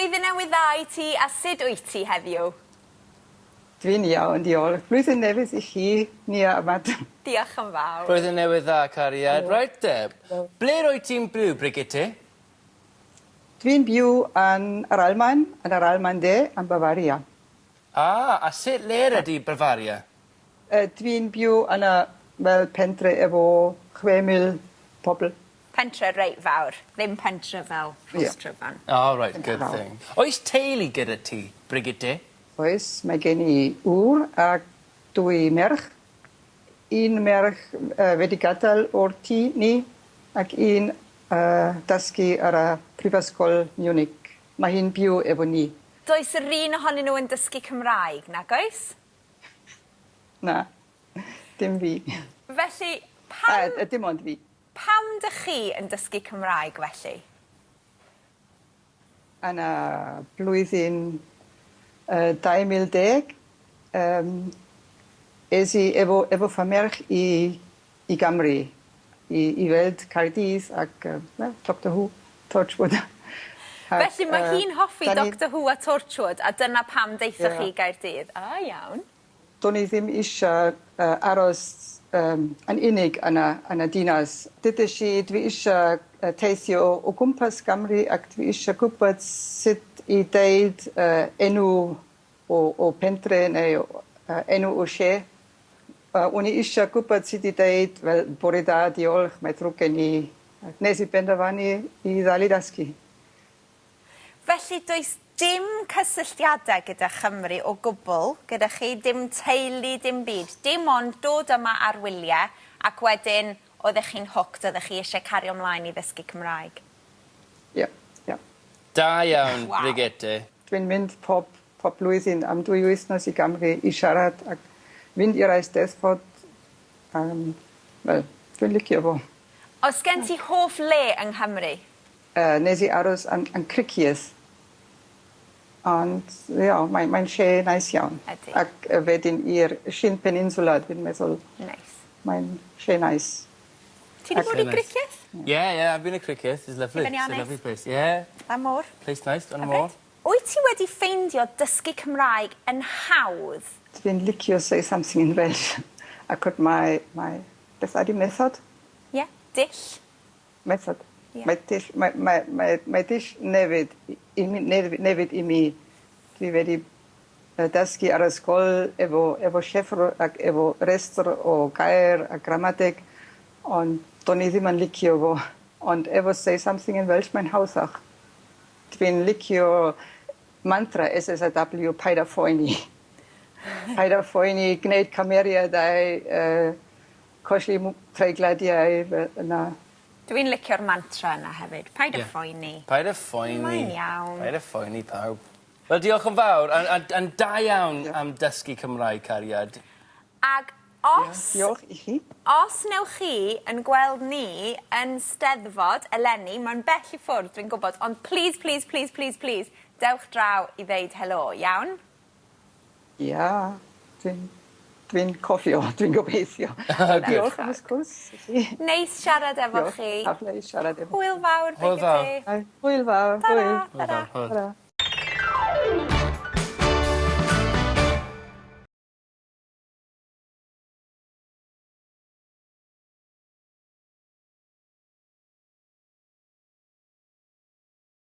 Blwyddyn Newydd Dda i ti a sut wyt ti heddiw? Dwi'n iawn diolch. Blwyddyn Newydd i chi, Nia a Matt. Diolch yn fawr. Blwyddyn Newydd Dda cariad. Reit te, ble rwyt ti'n byw Brigitte? Dwi'n byw yn yr Almaen, yn yr Almaen De, yn Bavaria. Ah, a sut le ydi Bavaria? Yy dwi'n byw yn y fel pentre efo 6,000 pobl. Pentre reit fawr, ddim pentre fel Rhostryfan. Oh reit, good thing. Oes teulu gyda ti, Brigitte? Oes, mae gen i ŵr a dwy merch. Un merch yy wedi gadael o'r tŷ ni ac un yy dysgu ar y Prifysgol Munich. Mae hi'n byw efo ni. Does yr un ohonyn nhw yn dysgu Cymraeg, nag oes? Na, dim fi. Felly, pam... Yy dim ond fi. Pam 'dych chi yn dysgu Cymraeg felly? Yn y blwyddyn yy 2010 yym es i efo efo fy merch i i Gymru i i weld Caerdydd ac yy wel Doctor Who, Torchwood. Ac Felly mae hi'n hoffi Doctor Who a Torchwood a dyna pam daethoch chi i Gaerdydd. Ah iawn. Do'n i ddim eisiau yy aros yym yn unig yn y yn y dinas. Dedes i dwi eisiau yy teithio o gwmpas Gymru ac dwi eisiau gwybod sut i deud yy enw o o pentre neu yy enw o lle. Yy o'n i eisiau gwybod sut i deud fel bore da, diolch, mae ddrwg gen i. Ac nes i benderfynu i ddal i ddysgu. Felly does dim cysylltiadau gyda Chymru o gwbl gyda chi, dim teulu, dim byd, dim ond dod yma ar wyliau ac wedyn oeddech chi'n hooked, oeddech chi eisiau cario mlaen i ddysgu Cymraeg? Ie, ie. Da iawn, Brigitte. Dwi'n mynd pob pob blwyddyn am dwy wythnos i Gymru i siarad ac fynd i'r Eisteddfod yym wel dwi'n licio fo. Oes gen ti hoff le yng Nghymru? Yy nes i aros yn yn Cricieth. Ond ie mae'n mae'n lle neis iawn. Ydi. Ac yy wedyn i'r Llyn Peninsula dwi'n meddwl. Neis. Mae'n lle neis. Ti 'di bod i Gricieth? Yeah yeah I've been to Cricieth it's lovely. It's a lovely place yeah. Lan môr. Place nice lan y môr. Wyt ti wedi ffeindio dysgu Cymraeg yn hawdd? Dwi'n licio say something in Welsh acos mae mae beth ydi method? Ie, dull. Method. Ie. Mae dull mae mae mae mae dull newid i i mi nef- newid i mi. Dwi wedi yy dysgu ar ysgol efo efo llyfr ac efo restr o gair a gramadeg ond do'n i ddim yn licio fo ond efo say something in Welsh mae'n hawddach. Dwi'n licio mantra SSAW paid â phoeni. Paid â phoeni gneud cymeriadau yy colli mw- treigladiau fel yna. Dwi'n licio'r mantra yna hefyd. Paid â phoeni. Paid â phoeni. Mae'n iawn. Paid â phoeni pawb. Wel diolch yn fawr a a a'n da iawn am dysgu Cymraeg cariad. Ag os... Diolch i chi. Os newch chi 'yn gweld ni yn Steddfod eleni, mae'n bell i ffwrdd dwi'n gwbod, ond plîs plîs plîs plîs plîs dewch draw i ddeud helo, iawn? Ia, dwi'n dwi'n cofio, dwi'n gobeithio. Diolch am y sgwrs i chi. Neis siarad efo chi. Diolch, a neis siarad efo Hwyl fawr Hwyl fawr. Hwyl fawr. Tara. Hwyl. Hwyl fawr. Hwyl. Tara.